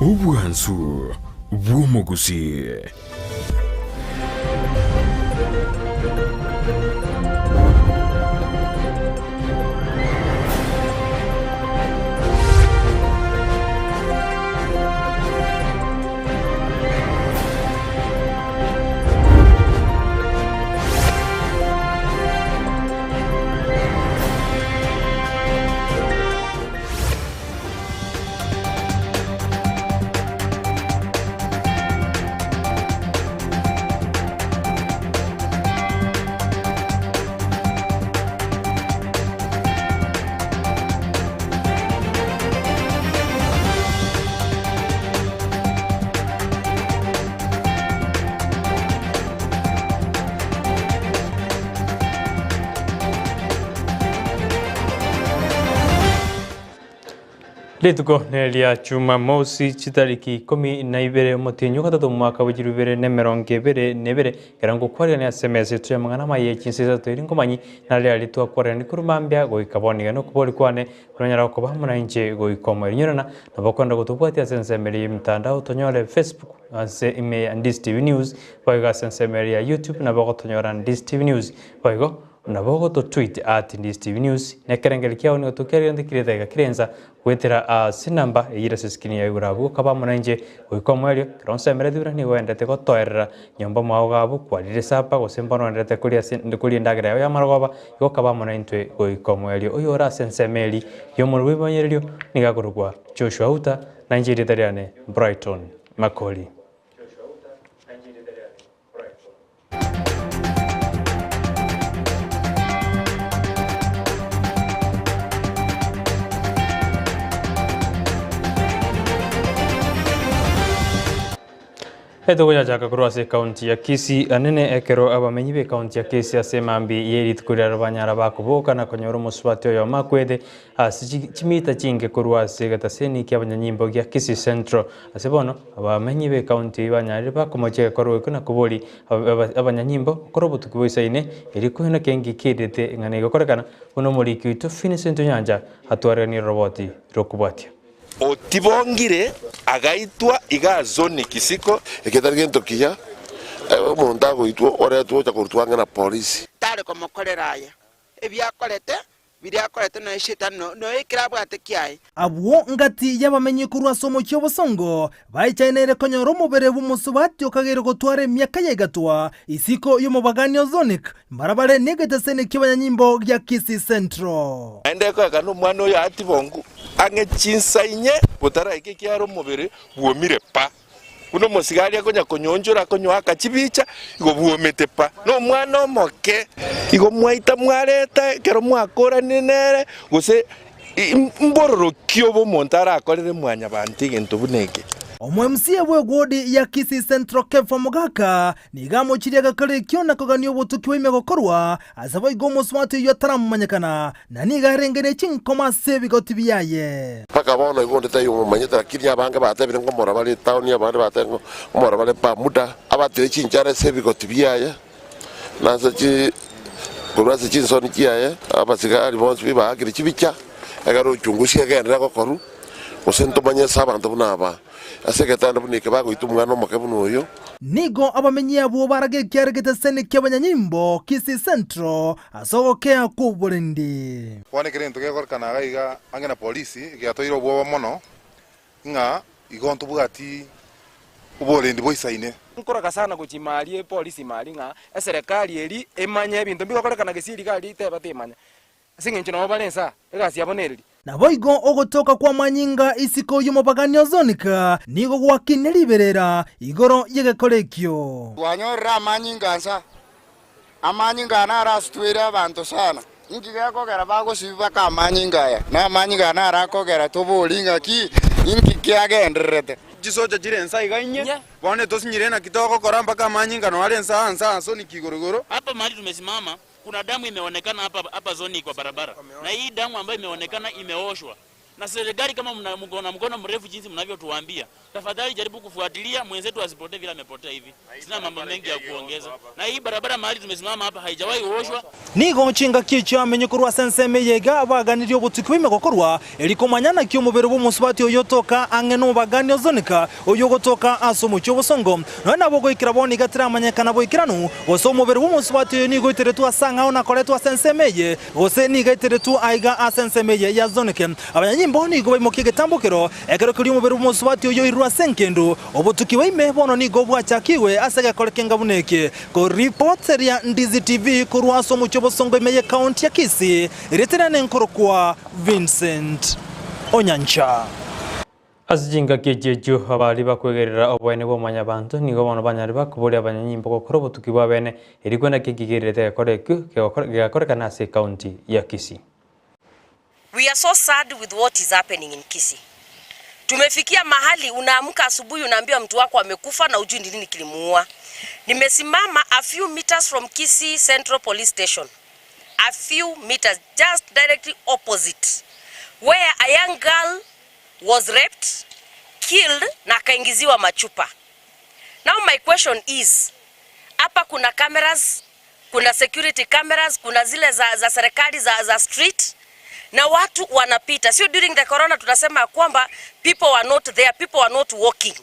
Obwansu bw'omogusii. Rituko neria Jumamosi chitariki ikomi na ibere omotienyi ogatato omwaka bwe chilifu ibere na emerongo ebere na ebere, ekero ngokwarerania ase emesa yaito y'amang'ana amaya ye chinsa isato eri nkomanyi, nare aria twakwarerania korwa mambia goika bono iga nokobori kwane Nonyare gokoba amo nainche goika omoerio. Nyorana nabo okwenda gotobwatia ase ensemo eria y'emitandao tonyore Facebook ase ime ya Ndisi TV News, boigo ase ensemo eria ya YouTube nabo ogotonyora Ndisi TV News, boigo nabo ogototweet at Ndisi TV News, na ekerengerio kiao nigo tokiarigente kire edageka kire ensa goetera ase enamba eyio ere ase escreen yago igoro abwo okaba amo nainche goika omoerio ekero onsemeretie buna nigo oendete gotoerera nyomba mwao iga abwo kwarire supper gose mbono oenderete koria ase koria endagera yao y'amarogoba Igo okaba amo naintwe goika omoerio oyore ase ensemo eri y'omorero bw'ebimanyererio, nigo akorokwa Joshua Uta, na inche erieta riane Brighton Makori. Etogochachaka korwa ase ekaunti ya Kisii anene ekero abamenyi b'ekaunti ya Kisii ase emambi ye rituko riaro banyara bakoboka na konyora omosubati oyomo akwete ase chimita chinke korwa ase egetaseni ki'abanyanyimbo gia Kisii Central. Ase bono abamenyi b'ekaunti eyio banyarire bakomochia egekorwa ekio na kobori abanyanyimbo gokora obotuki boisaine erio koena kengi kerete ng'a negokorekana buna omoriki oito Vincent Onyancha atwareganire oroboti rokobwatia. Otibongire, agaitwa iga Zoni isiko. Eke tari gento kiya, omonto agoitwa oretwe gocha korutwa ang'e na polisi. Tare komokorera aya, ebiakorete, biria akorete nonya Shetani, nonya ekero abwate kiaye. Abwo ngati y'abamenyi korwa ase omochie obosongo baichaneire konyora omobere bw'omosubati okageire gotwara emiaka ya igatwa isiko y'omobagani o Zonic mbarabare negeteseni ki'abanyanyimbo gia Kisii Central. Naende ekoekana omwana oyo atibongwe ang'e chinsa inye botaraika ekiagera omobere bwomire pa. Buna omosigari akonya konyonchora akonyoaka chibicha, igo bwomete pa. Nomwana omoke. Igo mwaita mwareta ekero mwakoranire nere, gose mbororo ki obo omonto arakorere mwanyabanto egento buna eke? Omo-MCA bw'ewodi ya Kisii Central Kefa Mogaka nigo amochirie agakora ekio na kogania obotuki bwa ime gokorwa ase boigo omosubati oyio ataramomanyekana na nigo arenge ne chinkoma ase ebigoti biaye. Mpaka bono igo onde taiyo omomanyete, lakini abange batebire ngomora bare etaoni, abande batebire ngomora bare Bermuda, abatire chinchara ase ebigoti biaye, na ase chi korwa ase chinsoni chiaye, abasigari bonsi pi baakire chibicha, ekero uchunguzi egenderere gokorwa, gose ntomanye ase abanto buna aba. Ase egetanda buna eke bagoita omwana omoke buna oyo. Nigo abamenyi abwo barage ekiare geteseni ki'abanyanyimbo Kisii Central ase ogokea kw'oborendi. Bono ekero egento gegokorekana iga iga ang'e na polisi, giatoire obwoba mono, ng'a igo ntobwati oborendi boisaine. Nkoraga sana gochia ime aria epolisi ime aria ng'a eserekari eri emanye ebinto mbigokorekana gese eri iga aria teba temanya. Ase engencho nabo bare inse aa, egasi yabo nereri. Naboigo ogotoka kw'amanyinga isiko y'omobagani o Zonika nigo gwakinia riberera igoro y'egekora ekio. Twanyorire amanyinga nsa, amanyinga aya naro asitwere abanto sana. Inki gekogera bagosibia baka amanyinga aya? Na amanyinga aya naro akogera toborie ng'aki, inki kiagendererete? Chisocha chire inse aiga inye, bono etosinyire naki togokora mpaka amanyinga noare inse aa inse aa Soniki igoro igoro. Hapa mahali tumesimama kuna damu imeonekana hapa hapa zoni kwa barabara, na hii damu ambayo imeonekana imeoshwa. Na serikali kama mna mko na mkono mrefu jinsi mnavyotuambia, tafadhali jaribu kufuatilia mwenzetu asipotee vile amepotea hivi. Sina mambo mengi ya kuongeza. Na hii barabara mahali tumesimama hapa haijawahi oshwa. Nigo chingaki echio amenye korwa ase ensemo eye iga baganirie obotuki bwa ime gokorwa, erio komanya naki omobere bw'omosubati oyio otoka ang'e nomobagani o Zonika, oyio ogotoka ase omochie obosongo. Nonya nabo goikera bono iga tiramanyekana boikeranu, gose omobere bw'omosubati oyo nigo oiteretwe ase ang'ao na koretwa ase ensemo eye, gose nigo aiteretwe aiga ase ensemo eye ya Zonike. Abanyanyimbo nigo baimokia egetambokero, ekero keria omobere bw'omosubati oyio oirwe ase engendu. Obotuki bwa ime bono nigo bwachakigwe ase egekore kenga buna eke. Koripoteria Ndizi TV korwa ase omochie obosongo ime y'Ekaunti ya Kisii, erieta riane nkorokwa Vincent Onyancha. Ase chingaki echi echio abaria bakwegerera oboene bwa mwanyabanto nigo bono banyare bakoboria abanyanyimbo gokora obotuki bw'abene, erio kwenda ki ekigererete egekora ekio kegakorekana ase ekaunti ya Kisii. We are so sad with what is happening in Kisii. Tumefikia mahali unaamka asubuhi unaambiwa mtu wako amekufa na hujui ni nini kilimuua. Nimesimama a few meters from Kisii Central Police Station. A few meters, just directly opposite where a young girl was raped, killed na akaingiziwa machupa. Now my question is, hapa kuna cameras, kuna security cameras, kuna zile za, za serikali za, za street na watu wanapita. Sio during the corona tunasema kwamba people are not there, people are not walking.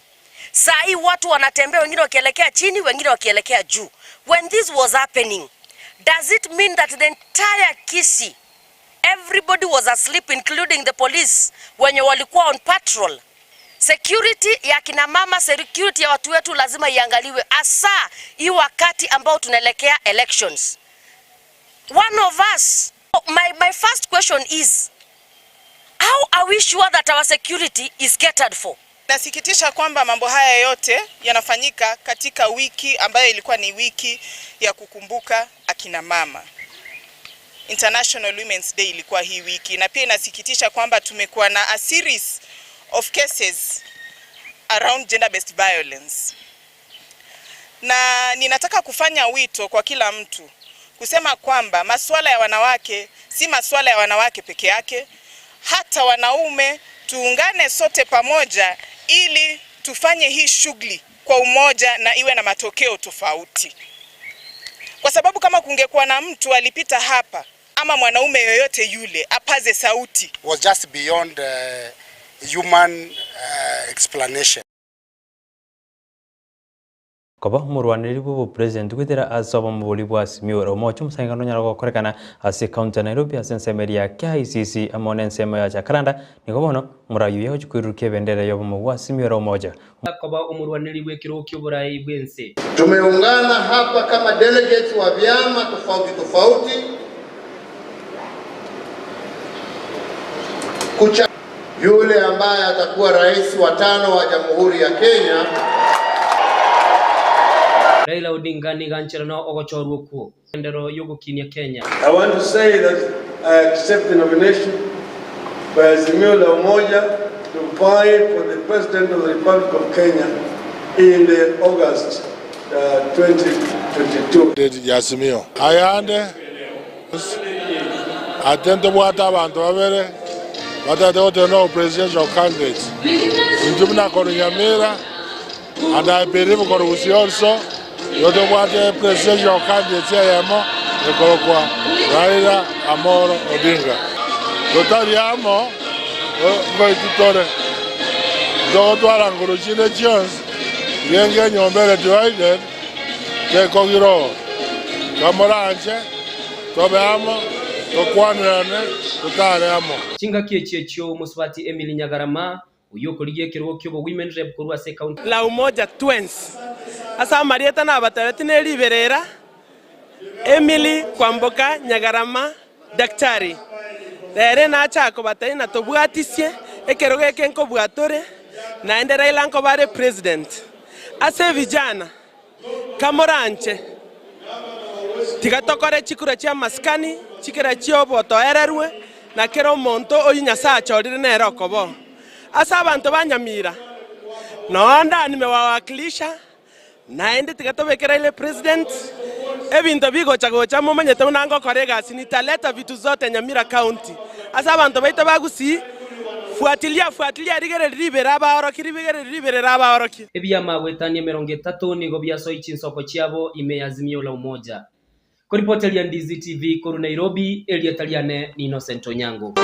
Saa hii watu wanatembea, wengine wakielekea chini, wengine wakielekea juu. When this was happening, does it mean that the entire Kisii everybody was asleep including the police wenye walikuwa on patrol? Security ya kina mama, security ya watu wetu lazima iangaliwe, hasa hii wakati ambao tunaelekea elections. One of us, my first question is, how are we sure that our security is catered for? Nasikitisha kwamba mambo haya yote yanafanyika katika wiki ambayo ilikuwa ni wiki ya kukumbuka akina mama. International Women's Day ilikuwa hii wiki, na pia inasikitisha kwamba tumekuwa na a series of cases around gender based violence. Na ninataka kufanya wito kwa kila mtu kusema kwamba masuala ya wanawake si masuala ya wanawake peke yake, hata wanaume tuungane sote pamoja ili tufanye hii shughuli kwa umoja na iwe na matokeo tofauti. Kwa sababu kama kungekuwa na mtu alipita hapa ama mwanaume yoyote yule apaze sauti, was just beyond human explanation. Koba omorwaneri bw'obopresident goetera ase obomobori bwa Azimio la Umoja omosangererekano onyare gokorekana ase ekaunti ya Nairobi ase ensemo eria ya KICC amo nensemo ya Jacaranda nigo bono omorai oyo agochia koirurukia ebendera y'obomo bwa Azimio la Umoja. Koba omorwaneri bw'ekerogo ki'oborai bw'ense. Tumeungana hapa kama delegates wa vyama tofauti tofauti kucha yule ambaye atakuwa rais wa tano wa Jamhuri ya Kenya. Raila Odinga nigo ancherana ogochorwa okwo endero y'ogokinia Kenya. I want to say that I accept the nomination by Azimio la Umoja to vie for the President of the Republic of Kenya in the August 2022. Ya Azimio. Ayande ate ntobwate abanto babere batagete goteba no presidential candidates. Intwe buna korwa Nyamira and I believe korwa Gusii also igo tobwate presidential candidates eyemo ekorokwa Raila Amolo Odinga. Totari amo ngoitu tore ntogotwara nguru chinde chionsi rienge enyomba ere divided tekogira oo. Kamoranche tobe amo tokwanerane totare amo. Chingaki echi echio omosubati Emily Nyagarama, oyio okorigia ekerogo ki'obo Women Rep korwa ase ekaunti. La Umoja Twins. Ase amarieta nabatebetie ne riberera, Emily Kwamboka Nyagarama, Daktari. Rere nacha kobatebia ng'a tobwatisie ekerogo eke nkobua tore, naende Raila nkoba are president. Ase vijana, kamoranche, tiga tokore chikura chi'amasikani, chikera chi'obotoererwe, na kera omonto oyio Nyasae achorire nere okoba oo. Ase abanto ba Nyamira, noo nimewawakilisha, naende tiga tobeke Raila president, ebinto bigocha gocha momanyete buna ngokora egasi, nitaleta vitu zote Nyamira County. Ase abanto baito ba Gusii, Fuatilia, fuatilia, rigereria ribere abaorokia, rigereria riberera abaorokia. Ebiama goetania 30 nigo biasoi chinsoko chiabo ime ya Azimio la Umoja. Koripoteria Ndizi TV korwa Nairobi, erieta riane ni Innocent Onyango.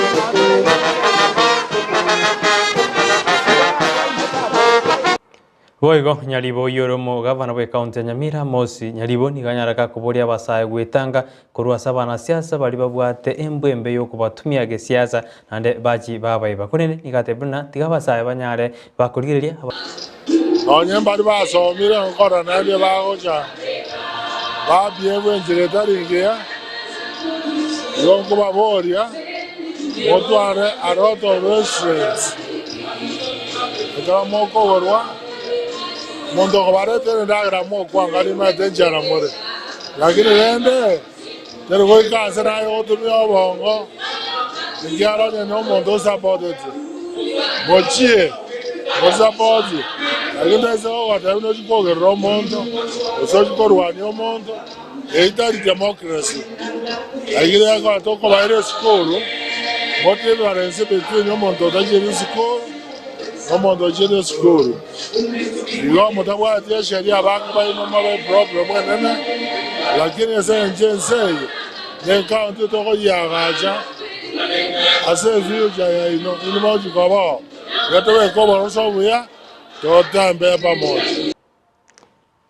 Boigo, Nyaribo oyio ore omogavana bw'ecounty ya Nyamira, Amos Nyaribo, nigo anyareka koboria abasae gwetanga korwa ase abanasiasa baria babwate embwa embe y'okobatumia gesiasa naende bachi babaiba. Korende nigo atebire buna tiga abasae banyare bakorigereria aba. Nonye mbaria basomire gokora naende bagocha babiegwa enchera etari engiya, igo nkobaboria motware a lot of restraints ekero mokogorwa, omonto okobaretera endagera mokwanga rimanyete enchera more, lakini rende teri goika ase naye ogotumia obongo ekiagera onye na omonto osapoteti mochie mosapoti lakini taisa gogotebia buna ochia kogerera omonto gose ochia korwania omonto eyio tari democracy lakini ekero tokobaira esukuru motibarense between omonto otachieti esukuru na omonto ochiete esukuru. Igo motabwati esheria abange baino mobe eproblem enene, lakini ase engencho ense eye ne ecounty tokoyiagacha ase efuture yaino inwe mochi koba oo, iga tobeke oboroso obuya totembee pamoja.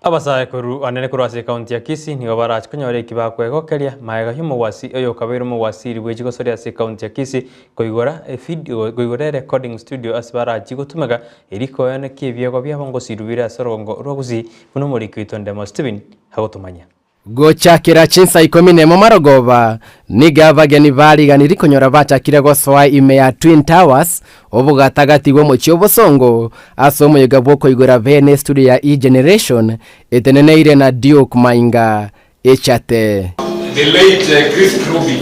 Abasae korwa anene korwa ase ekaunti ya Kisii nigo barache konyora eki bakwegokeria magega y'omogwasi oyokabeire omogwasiri bwe chigosori ase ekaunti ya Kisii koigora efidio koigora erecording studio ase barachi gotumeka erio koenekia ebiegwa biabo ngosirwa bire ase orogongo rwa Gusii buna omoriki oito Ndemo Stephen agotomanyia. Gochakera chinsa ikomi nemo marogoba, nigo abageni ba rigani rikonyora bachakire gosoa ime ya Twin Towers, obogatagati bw'omochie obosongo, ase omoyega bw'okoigora bene estudio ya E-Generation eteneneire na Duke Mainga Echate. The late Chris Kirubi,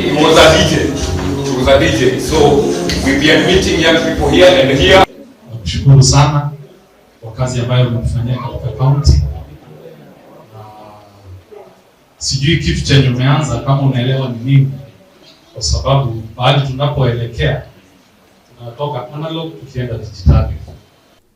he was a DJ. He was a DJ. So we've been meeting young people here and here. Nakushukuru sana kwa kazi ambayo umefanyia katika kaunti, na sijui kitu chenye umeanza kama unaelewa ni nini, kwa sababu mahali tunapoelekea tunatoka analog tukienda dijitali.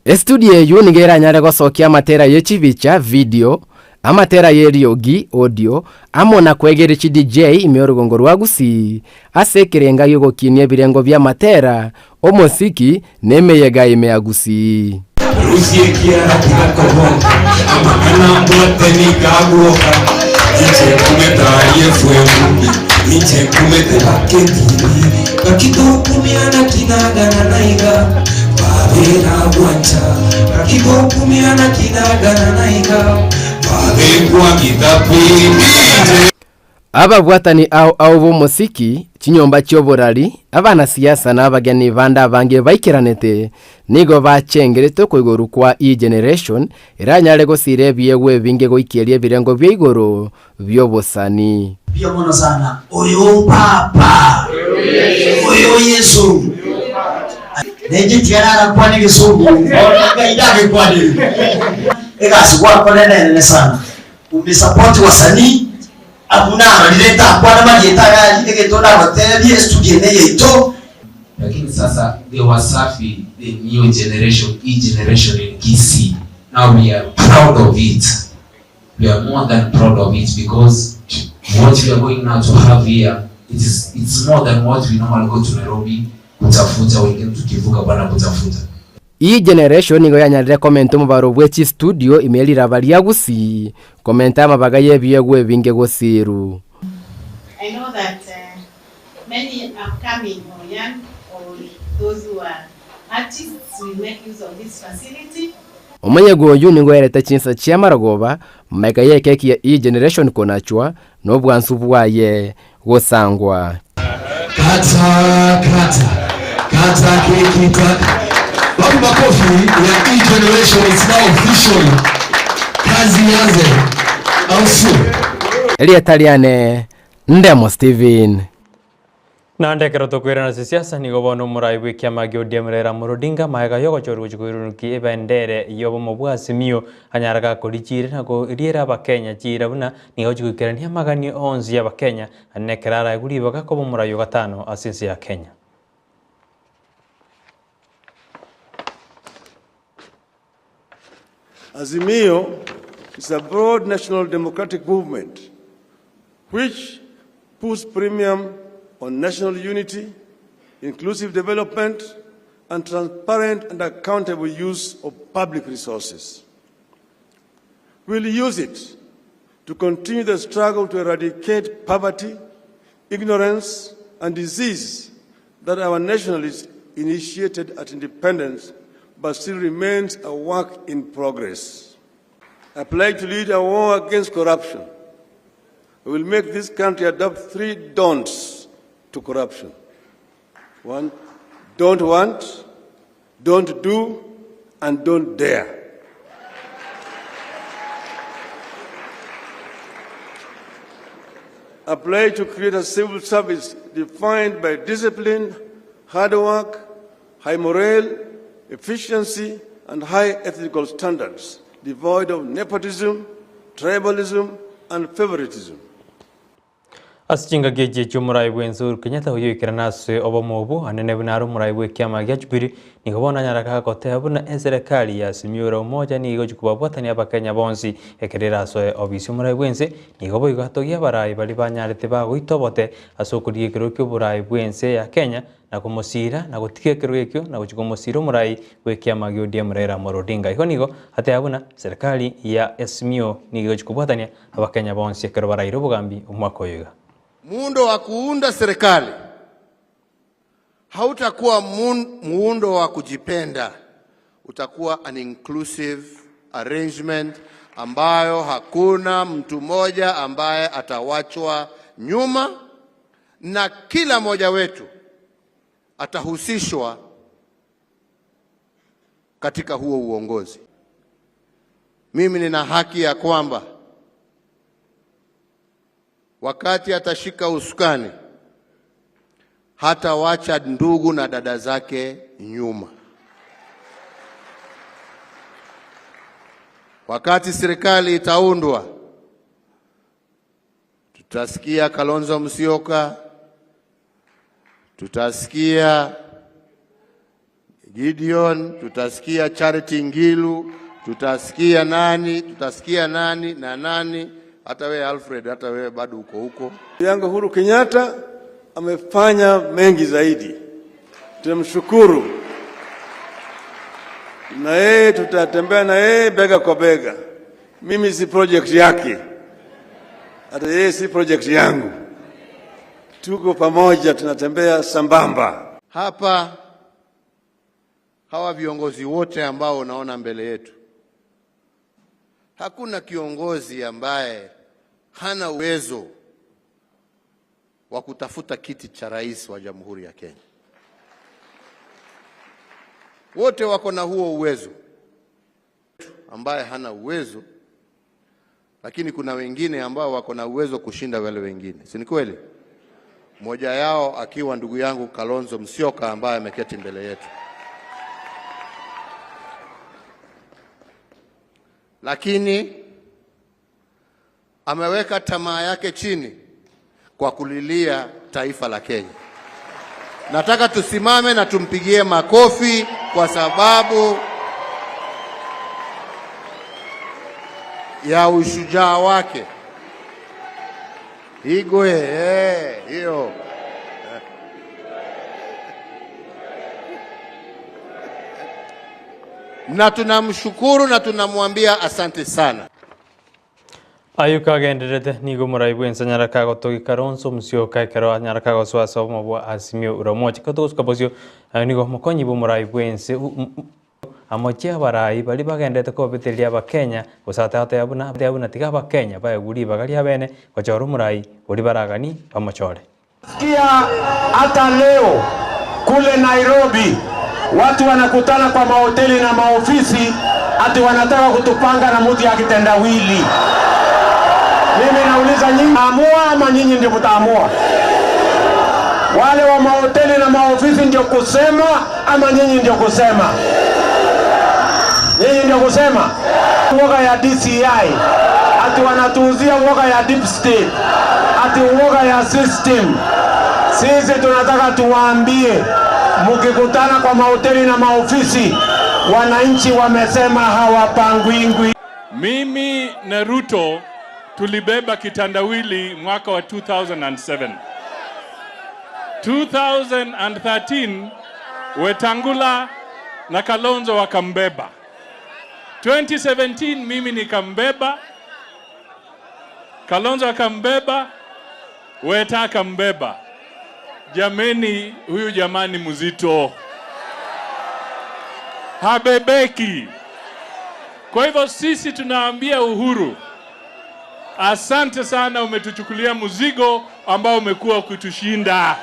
Estudio eyio nigo eranyare gosokia amatera ye chibicha, video, amatera y'eriogi, audio, amo na kwegeria chi DJ ime y'orugongo rwa Gusii ase ekerenga gi'ogokinia ebirengo bi'amatera, omosiki, na emeyega ime ya Gusii. Rusia ekiara tiga koboka, amang'ana mbwate nigo agwoka, Inche nkumete aria FM, inche nkumete bake TV, Gaki tokumia naki nagana naiga, babe nagwancha, Gaki tokumia naki nagana naiga, babe nkwang'ita pi, DJ. Ababwatani ao ao b'omosiki, chinyomba chi'oborari, abanasiasa na abageni bande abange baikeranete, nigo bachengerete okoigorwa kwa E-Generation eranyare gosiira ebiegwa ebinge goikeria ebirengo bia igoro bi'obosani. Mbuya mono sana oyo papa oyo Yesu nenche tiga narakwane egesongo Ngai ndagekwanire egasi gwakora nenene sana Umesupport wasanii abwo narorire ntakwana marieta aya aria egento ndagotebie estudio ene yaito. Lakini sasa the Wasafi the new generation e generation in Kisii now we are proud of it we are more than proud of it because what we are going now to have here it is it's more than what we normally go to Nairobi kutafuta wengine tukivuka bana kutafuta E Generation nigo yanyarire komenta omobaro bwe chistudio ime riraba ria Gusii, komenta amabaga y'ebiegwa ebinge gosiru. I know that uh, many upcoming or young or those who are artists will make use of this facility. Omoyega oyio nigo oerete chinsa chi'amarogoba, magega y'ekeki ya E Generation konachwa, na obwansu bwaye gosangwa. Kata kata kata keki taka. Wapi makofi ya E Generation it's now official. Kazi ianze. Au sio? Erieta riane Ndemo Stephen. Naende ekero tokoirana ase siasa, nigo bono omorai bw'ekiama gia ODM Raila Amolo Odinga magega y'ogochorwa gochia koirurukia ebendere y'obomo bwa Azimio anyare gakori chiira na koriera abakenya chiira buna nigo agochia goikerania amaganio onsi y'abakenya naende nekero araegwe ribaga koba omorai o gatano ase ense ya Kenya. Azimio is a broad national democratic movement which puts premium on national unity, inclusive development, and transparent and accountable use of public resources. We'll use it to continue the struggle to eradicate poverty, ignorance, and disease that our nationalists initiated at independence but still remains a work in progress. I pledge to lead a war against corruption. We will make this country adopt three don'ts to corruption. One, don't want, don't do, and don't dare. I pledge to create a civil service defined by discipline, hard work, high morale, efficiency, and high ethical standards, devoid of nepotism, tribalism, and favoritism. Ase chingaki echi chi'omorai bw'ense Uhuru Kenyatta oyoikerana ase obomo obwo anene buna are omorai bw'ekiama gia Jubilee, nigo bono anyarake agoteba buna eserekari ya Azimio la Umoja nigo egochia kobabwatania abakenya bonsi ekero erasoe obisi omorai bw'ense. Nigo boigo atogia abarai baria banyarete bagoita obote ase okorigia ekerogo ki'oborai bw'ense ya Kenya na komosiira na gotiga ekerogo ekio na gochia komosiira omorai bw'ekiama gia ODM Raila Amolo Odinga. Igo nigo ateba buna serikali ya Azimio nigo egochia kobwatania Abakenya bonsi ekero baraire obogambi omwaka oyo iga. Muundo wa kuunda serikali hautakuwa muundo wa kujipenda, utakuwa an inclusive arrangement ambayo hakuna mtu mmoja ambaye atawachwa nyuma na kila mmoja wetu atahusishwa katika huo uongozi. Mimi nina haki ya kwamba wakati atashika usukani hatawacha ndugu na dada zake nyuma. Wakati serikali itaundwa, tutasikia Kalonzo Musyoka, tutasikia Gideon, tutasikia Charity Ngilu, tutasikia nani, tutasikia nani na nani. Hata wewe Alfred, hata wewe bado uko huko. Yangu Uhuru Kenyatta amefanya mengi zaidi, tunamshukuru na yeye tutatembea na yeye bega kwa bega. Mimi si project yake, hata yeye si project yangu, tuko pamoja, tunatembea sambamba. Hapa hawa viongozi wote ambao unaona mbele yetu, hakuna kiongozi ambaye hana uwezo wa kutafuta kiti cha rais wa Jamhuri ya Kenya. Wote wako na huo uwezo. Ambaye hana uwezo, lakini kuna wengine ambao wako na uwezo kushinda wale wengine, si ni kweli? Mmoja yao akiwa ndugu yangu Kalonzo Musyoka ambaye ameketi mbele yetu. Lakini ameweka tamaa yake chini kwa kulilia taifa la Kenya. Nataka tusimame na tumpigie makofi kwa sababu ya ushujaa wake. Igwe, hiyo. Na tunamshukuru na tunamwambia asante sana. Ayio kagendererete, nigo omorai bw'ense anyarake agotogia Kalonzo Musyoka ekero anyarake agosoa ase obomo bwa Azimio la Umoja. Ekero togosuka bosio, nigo omokonyi bw'omorai bw'ense amochie abarai baria bagenderete kobetereria abakenya gose atateba buna buna tiga abakenya baegwe ribaga riabene gochora omorai oria baragani bamochore. Sikia hata leo kule Nairobi watu wanakutana kwa mahoteli na maofisi ati wanataka kutupanga na mtu ya kitendawili. Mimi nauliza nyinyi amua ama nyinyi ndio mtaamua? Wale wa mahoteli na maofisi ndio kusema ama nyinyi ndio kusema? Nyinyi ndio kusema? Uoga ya DCI ati wanatuuzia uoga ya deep state, ati uoga ya system. Sisi tunataka tuwaambie, mkikutana kwa mahoteli na maofisi, wananchi wamesema hawapangwingwi. Mimi na Ruto tulibeba kitandawili mwaka wa 2007. 2013 Wetangula na Kalonzo wakambeba. 2017 mimi nikambeba, Kalonzo akambeba, Weta akambeba. Jameni, huyu jamani mzito, habebeki. Kwa hivyo sisi tunaambia Uhuru, asante sana, umetuchukulia mzigo ambao umekuwa ukitushinda.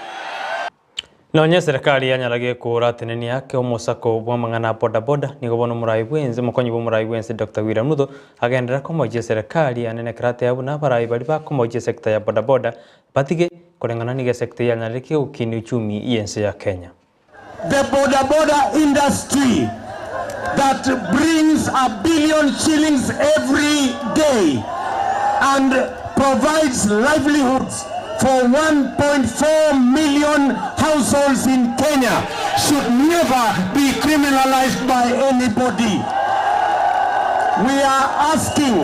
Nonye serikali yanyara gekura ateneni ake omosako bwa amang'ana a bodaboda nigo bono omorai bwense omokonyi bwa omorai bwense Dr. William Ruto agenderera komochia serikali anene ekero ateba buna abarai baria bakomochia esector ya bodaboda batige koreng'ana nigo esector eyanyarire kegokinia uchumi yense ya Kenya. The boda boda industry that brings a billion shillings every day and provides livelihoods for 1.4 million households in Kenya should never be criminalized by anybody. We are asking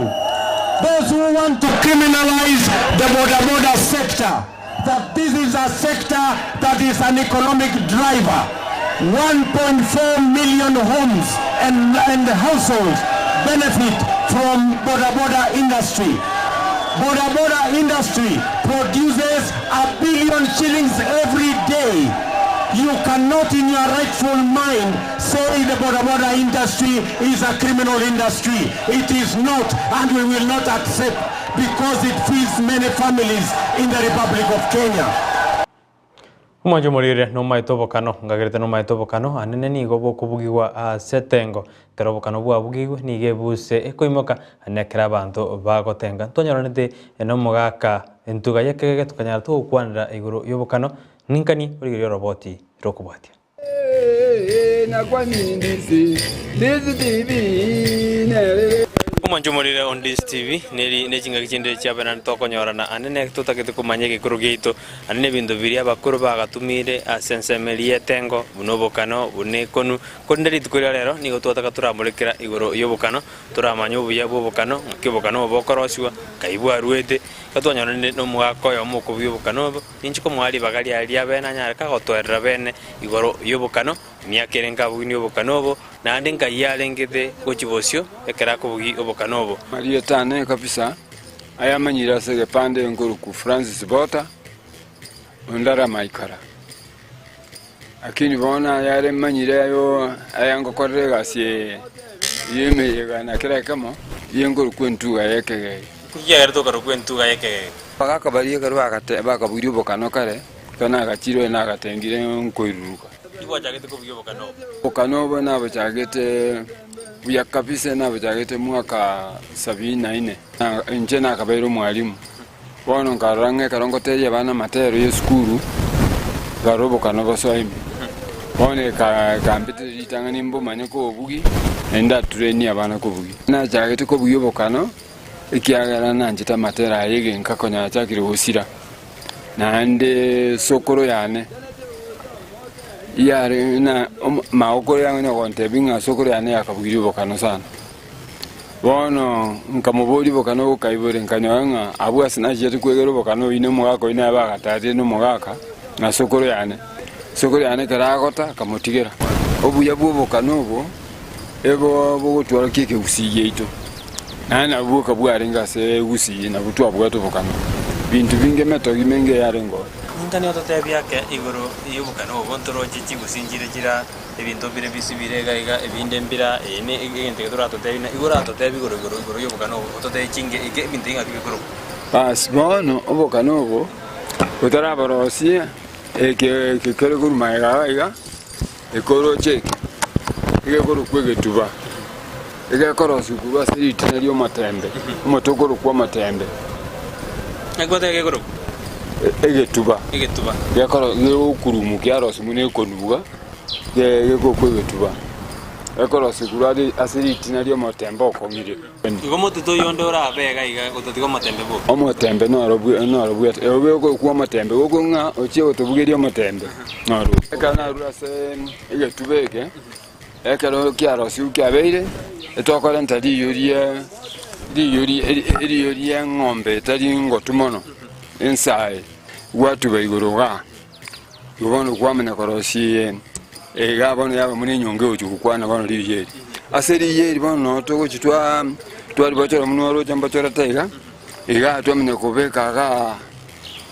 those who want to criminalize the boda boda sector that this is a sector that is an economic driver. 1.4 million homes and, and households benefit from boda boda industry. Boda boda industry produces a billion shillings every day. You cannot in your rightful mind say the boda boda industry is a criminal industry. It is not and we will not accept because it feeds many families in the Republic of Kenya. Omwancho omorire nomaete obokano, ngagerete nomaete obokano, anene nigo bokobugigwa ase etengo. Ekero obokano bwabugigwe nigo ebuse ekoimoka ane ekero abanto bagotenga. Ntonyoranete nomogaka entuga ya ekegege tokanyara togokwanera igoro ya obokano, ninkanie origereria oroboti rokobwatia. Omwancho omorire on this TV neri ne chingaki chinde chiabe naende tokonyorana ande ne totagete komanya egekoro giaito ande na ebinto biria abakoro bagatumire ase ensemo eria y'etengo buna obokano buna ekonu korende rituko ria rero nigo twataka toramorekera igoro y'obokano toramanye obuya bwa obokano ng'aki obokano obo bokorosiwa nkai bwaruete iga twanyoranire na omogaka oyomo okobugia obokano obo ninche komoa ribaga riaye ria bene anyare kagotoerera bene igoro y'obokano Emiaka ere nkabuginie obokano obo, naende nkayia arengete gochia bosio ekero akobugia obokano obo. Marieta ane kabisa ayamanyire ase egepande nkoruku Francis Bota ondara maikara. Lakini bono ayare manyire ayo ayangokorera egasi eye yemeyega na kera ekemo yenkorokwa entuga y'ekegege. Ekiagera tokarokwa entuga y'ekegege. Bagakabaria ekero bagate bakabugia obokano kare, ekero nagachire oyo nagatengire nkoiruruka. Nigwachagete kobugia obokano obo. Obokano obo nabochagete buya kabisa nabochagete mwaka sabini na ine. Inche nakabeire omwalimu. Bono nkarora ng'a ekero ngotebia abana amatero y'esukuru, nkarora obokano bosoa ime. Bono ekambetera ritang'ani mbomanye kobobugia, naende ndaturenie abana kobugia. Nachagete kobugia obokano, ekiagera nanchete amatero aya egenka konya nachakire gosira. Naende sokoro yane yare na magokoro yang'ina gontebia ng'a sokoro yane yakabugirie obokano sana. Bono nkamoboria obokano bokaibore, nkanyora ng'a abwo ase nachiete kwegera obokano oyio na omogaka oyio nere bagatatire na omogaka na sokoro yane. Sokoro yane ekero agota akamotigera. Obuya bw'obokano obo ebo bogotworokia ekegusii giaito, naende nabwo bwoka bwarenge ase egusii nabwo twabwate obokano. Binto binge emetogi menge yarenge ororo. Ninkani ototebie ake igoro y'obokano obo ntoroche chigusii nchire chira Ebinto mbire bisibire iga iga, ebinde mbira, eye ne egento eke toratotebie, na igo oratotebie igoro igoro igoro y'obokano obo, ototebie chinge eke ebinto ebi ng'aki bikorokwa. Basi bono obokano obo botarabarosie, eke eke kere korwa magega iga iga, ekoroche eke, egekorokwa egetuba, egekorosigwa korwa ase ritina ri'omotembe, omote okorokwa omotembe. Naki gwateba gekorokwa? Egetuba. Egetuba. Gekoro gegokurumu kiarosigwa na ekonuga. Gegokwa egetuba, gekorosigwa ase ritina ri'omotembe okong'ire. Igo omote toiyo onde orabe iga iga gotatiga omotembe boka. Omotembe noro noro bwete obe okwa omotembe gokwa ng'a ochie gotobugeria omotembe noro. Ekero narure ase egetuba eke, ekero kiarosigwe kiabeire, etokorenta riiyo rie. Riyo riyo ri'eng'ombe etari ngotu mono, ensae, gwatuba igoro igaa. Igo bono kwamanya korosia iga bono yaba buna enyongo egochia gokwana bono riyo eri. Ase riyo eri bono noo togochia twa twaribochora buna oroche mbochorete iga, igaa twamanya kobeka igaa,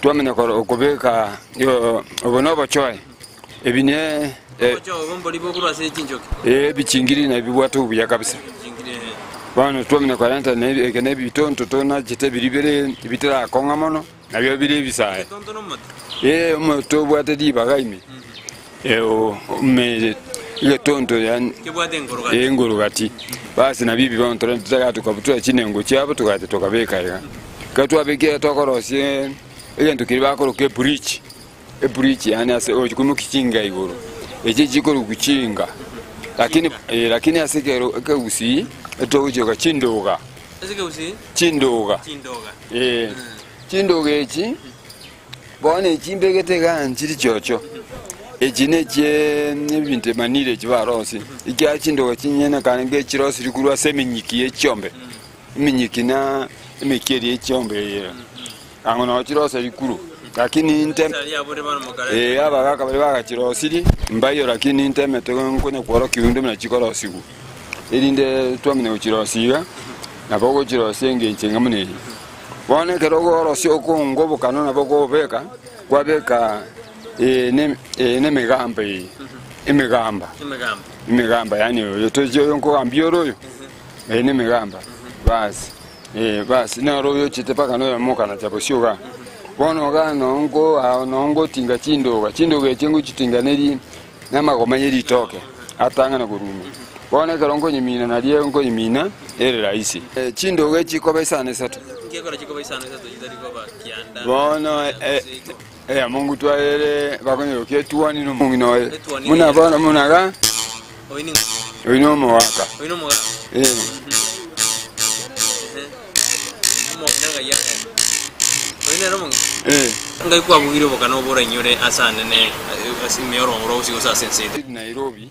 twamanya koro kobeka obo na obochoe, ebi ne Obochoe obo mbori bokorwa ase chinchoki? Ee, ebichingiri nabibwate obuya kabisa. Bono twamanya korenta na eke na ebitonto tonachete biria bire bitarakong'a mono, nabio bire ebisae. Ee, omote obwate ribaga ime, ime egetonto yaani Kebwate engoro gati. engoro gati. Basi nabio ebi bono torentete iga tokabutora chinengo chiabo togacha tokabeka iga. Ekero twabekire tokorosia egento keria bakoroka ebridge. Ebridge yaani ase ogochia koimokia chinga igoro, echi chikorokwa chinga, lakini eh, lakini ase ekero ekegusii etogochioka chindoga, Ase ekegusii? chindoga Chindoga. eh, chindoga echi bono echi mbegete igaa nchiri chiochio, echi na echiee ebinto emanire echi barosia, ekiagera chindoga chinyene kare ngechirosiri korwa ase eminyiki ya chiombe, eminyiki na emeki eria ya chiombe eye. Ang'o nao chiroseri kuru, lakini inte ee, abagaaka baria bagachirosirie mbaiyo, lakini intemete nkonya kworokia rinde buna chikorosigwa, erinde twamanya gochirosia iga, nabo ogochirosia engencho enga buna eye. Bono ekero okorosia okonga obokano nabo okobeka, kwabeka eye ne emegamba eye, emegamba, emegamba yaani oyo tochi oyo nkogambia ore oyo, eye ne emegamba, basi. Ee, basi naro oyochete mpaka noyomo okanacha bosio igaa. Bono igaa noo nko ao noo ngotinga chindoga, chindoga echi ngochitinga neri namagoma ye ritoke atang'ana korwa ime. Bono ekero nkonyimina nario nkoyimina ere rahisi. Chindoga echi chikoba isano isato. Nkiekora chikoba isano isato chitari koba kianda. Bono eyamo ngotwarere bakonyerokia etuoni na omong'ina oye. Buna bono buna igaa. Oyo nomogaka. Ee. Ee. Ngai kwabugire obokano obo orainyore ase anene ase ime y'orogongo rwa gusii gose ase ense eye. Nairobi,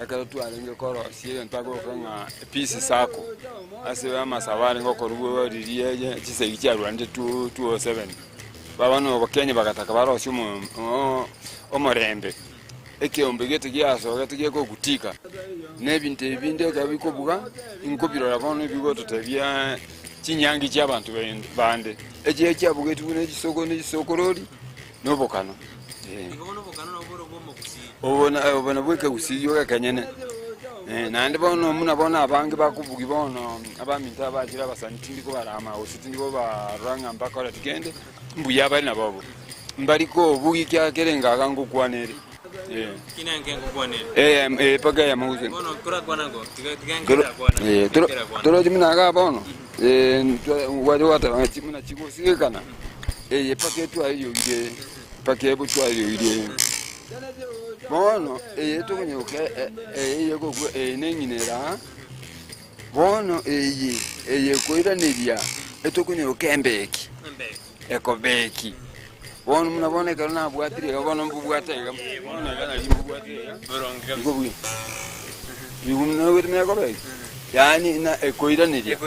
ekero twarenge korosia egento akoroka ng'a Peace Sacco, ase amasabo arenge gokorwa riria chisegi chiarwanete 2007. Abana ba Kenya bagataka barosie omorembe. Ekeombe gete giasogete gekogutika, na ebinto ebi binde ekero bikobuga, inkobirora bono ebigototebia chinyangi chi'abanto bande. Echiria chiabugetwe buna chisokoro ne chisokorori, na obokano. Obo nabwo ekegusii gioka ekenyene. Naende bono buna bono abange bakobugia bono abaminto abachire abasani tindi kobarama gose tindi kobarora ng'a mbakoreti kende. Mbuya bare nabobo, mbari kobugia ekiagera kere engaga ngokwana ere. Eh. Eh, mpaka eyemo gose. Eh, toroche buna igaa bono, eh, gwacha gwateba ng'a buna chigosigekana, eye mpaka etwaririogire eye, mpaka ebotwaririogire eye. Bono eye tokonyoka eye egokwa eye na eng'ina ere aa. Bono eye eyekoiraneria etokonyeroka embeki, ekobeki. Bono buna bono ekero nabwatire iga bono mbobwate iga, bono iga nari mbobwate iga, igo buya. Igo buna ogotumia ekobeki, yaani na ekoiraneria.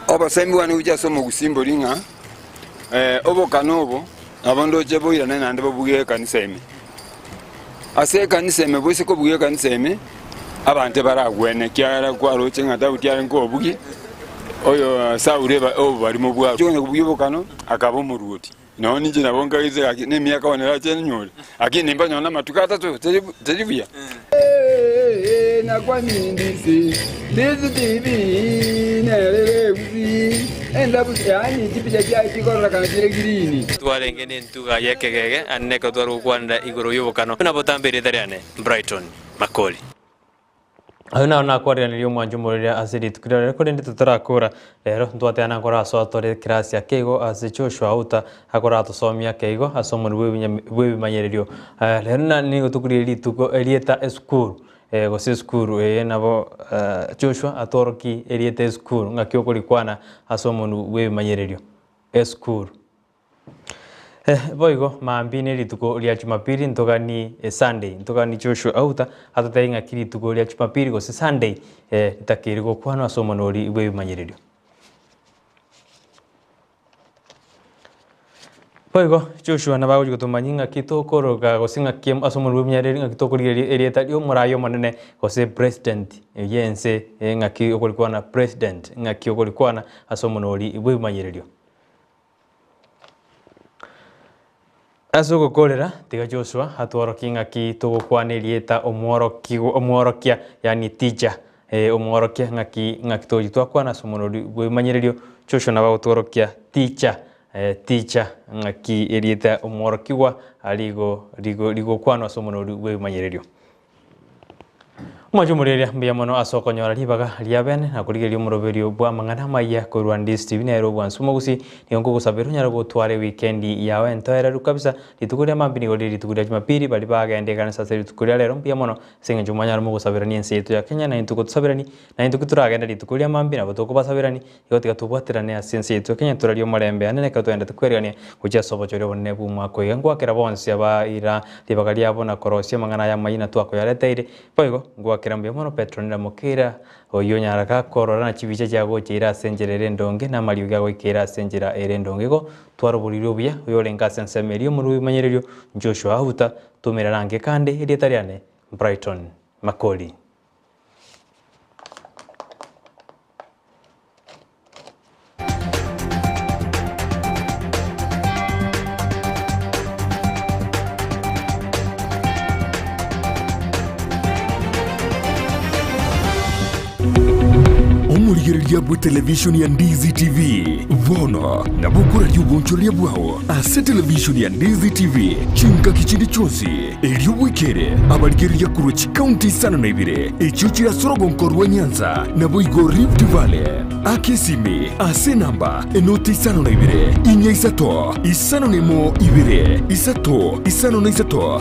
Obosemi bwane gochia ase omogusimbori ng'a obokano obo nabo ndoche boirane naende bobuge ekanisa ime. Ase ekanisa ime boise kobugia ekanisa ime, abanto ebaragwene ekiagera kwaroche ng'a Daudi arenge obobugi, oyo Saulo eba obobarimo bwabo. Onya kobugia obokano akaba omoruoti. Nonya ninche nabo nkagete gaki nemiaka bono erache nyore, lakini nimba nonya namatuko atato teri teri buya. Twarenge nentuga y'ekegege, aande nekero tware gokwanera igoro y'obokano, buna botambe erieta riane, Brighton Makori. Ayio naro nakwariganirie omwancho omorwaire ase rituko riria rero, korende totarakora rero, ntwateana nkoro asoa tore ekerasi ake igo ase Joshua Auta akoratosomia ake igo ase omorweri bw'ebimanyererio. Rero na nigo tokoria rituko erieta esukuru gose esukuru eye nabo Joshua atworokie erieta esukuru ng'aki okorikwana ase omonwe bw'ebimanyererio esukuru. Boigo mambia ne rituko ria Jumapili ntogani Sunday, ntogani Joshua Auta atotebie ng'aki rituko ria Jumapili gose Sunday ritakeire gokwanwa ase omonori bw'ebimanyererio. Boigo Joshua nabo agochia gotomanyia ng'aki tokoroka gose ng'aki ase omonwa bw'ebimanyererio ng'aki tokorigereria erieta ri'omoraia omonene gose president y'ense ng'aki okorikwana president ng'aki okorikwana ase omonori bw'ebimanyererio. Ase ogokoorera, tiga Joshua atworokie ng'aki togokwana erieta omworokiwa omworokia, yaani teacher, eh, omworokia ng'aki ng'aki togochia twakwana ase omonwa bw'ebimanyererio, Joshua nabo agotworokia teacher, eh, teacher ng'aki erieta omworokigwa rigo rigo rigokwanwa ase omonwa bw'ebimanyererio. Omochie omoreria mbuya mono ase okonyora ribaga ria bene na korigereria omoroberio bw'amang'ana amaya korwa Ndisi TV nere obwansu omogusii nigo nkogosabera onyare gotwara ewikendi yao entoereru kabisa rituko ria mambia nigo rire rituko ria jumapili baria bagenda ekanisa ase rituko ria rero mbuya mono ase eng'encho mwanyare mogosaberania ense yaito ya Kenya naintwe gotosaberani naintwe ki toragende rituko ria mambia nabo tokobasaberani Igo tiga tobwaterane ase ense yaito ya Kenya torarie omorembe ande nekero toendete kwerigania gochia ase obochori obonene bw'omwaka oyo. Ngwakera bonsi abaira ribaga riabo na korosia amang'ana aya amayia na twakoyareteire. Boigo ngwakera mbuya mono Petronila Mokeira oyio onyara gakorora na chibicha chiagocheire ase enchera ere endonge na amariogi agoikeire ase enchera ere endonge. Igo twaroborirwe obuya oyorenge ase ensemo eria omorwoti bw'ebimanyererio Joshua Ahuta tomerane ange kande erieta riane Brighton Makori. Omorigereria bwe televishoni ya Ndizi TV bono nabo okoraria obonchoreria bwao ase televishoni ya Ndizi TV chingaki chinde chionsi. Erio bwekere abarigereria korwa chikaunti isano na ibere echio chire ase orogonko rwa Nyanza, naboigo Rift Valley. Aka esimi ase enamba enoti 52 4 5 01 2 3 5 3.